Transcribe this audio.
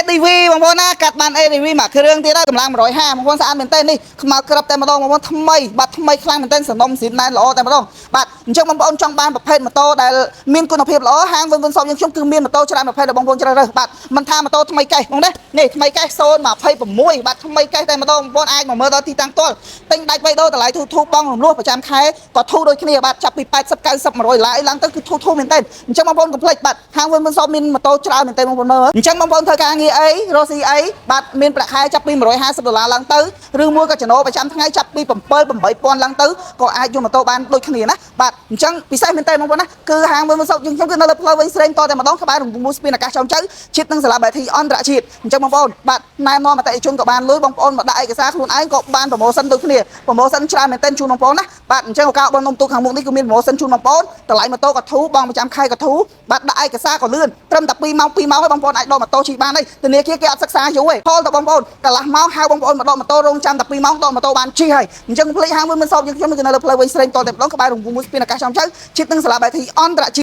ADV បងប្អូនណាកាត់បាន ADV មួយគ្រឿងទៀតហើយកម្លាំង150បងប្អូនស្អាតមែនទេនេះខ្មៅក្រឹបតែម្ដងបងប្អូនថ្មីបាទថ្មីខ្លាំងមែនទេសនំស៊ីនណែនល្អតែម្ដងបាទអញ្ចឹងបងប្អូនចង់បានប្រភេទម៉ូតូដែលមានគុណភាពល្អហាងវិនវិនសពយើងខ្ញុំគឺមានម៉ូតូច្រើនប្រភេទដែលបងប្អូនជ្រើសរើសបាទមិនថាម៉ូតូថ្មីកេះបងណានេះថ្មីកេះ026បាទថ្មីកេះតែម្ដងបងប្អូនអាចមកមើលដល់ទីតាំងផ្ទាល់ទិញដាច់បីដូរតម្លៃធូរធូរបងរំលោះប្រចាំខែក៏ធូរដូចគ្នាបាទចាប់ពី80 90 100ដុល្លារអីឡើងទៅគឺធូរធូរមែនទេអញ្ចឹងបងប្អូនកុំភ្លេចបាទហាងវិនវិនសពមានម៉ូតូច្រើនមែនទេបងប្អូនមើលអញ្ចឹងបងប្អូនធ្វើការងារអីរកស៊ីអីបាទមានប្រាក់ខែចាប់ពី150ដុល្លារឡើងទៅឬមួយក៏ចំណូលប្រចាំថ្ងៃចាប់ពី7 8000ឡើងទៅក៏អាចយកម៉ូតូបានដូចគ្នាណាបាទអញ្ចឹងពិសេសមែនទេបងប្អូនណាគឺហាងវិនវិនសពយើងខ្ញុំគឺនៅលើផ្លូវវិញស្រេងតតែម្ដងក្បែររង្វង់មូលស្ពានអាកាសចោមចៅជាតិនឹងសាលាបែធីអន្តរជាតិអញ្ចឹងបងប្អូនបាទណែនាំអតិថិជនក៏បានលុយបងប្អូនមកដាក់ឯកសារខ្លួនឯងក៏បាន promotion ដូចគ្នា promotion ច្រើនមែនទែនជូនបងប្អូនណាបាទអញ្ចឹងឱកាសបងនំទូខាងមុខនេះគឺមាន promotion ជូនបងប្អូនតម្លៃម៉ូតូក៏ធូរបងប្រចាំខែក៏ធូរបាទដាក់ឯកសារក៏លឿនត្រឹមតែ2ម៉ោង2ម៉ោងហើយបងប្អូនអាចដកម៉ូតូជិះបានហើយធនាគារគេអត់សិក្សាយូរទេផលតបងប្អូនកន្លះម៉ោងហៅបងប្អូនមកដកម៉ូតូរងចាំតែ2ម៉ោងដកម៉ូតូបានជិះហើយអញ្ចឹងភ្លេចហាងមួយមិនសោកយើងខ្ញុំគឺនៅលើផ្លូវវិញស្រេងតតែម្ដងក្បែររង្វង់មូលស្ពានអាកាសចោមចៅជាតិនឹងសាលាបែធីអន្តរជាតិ។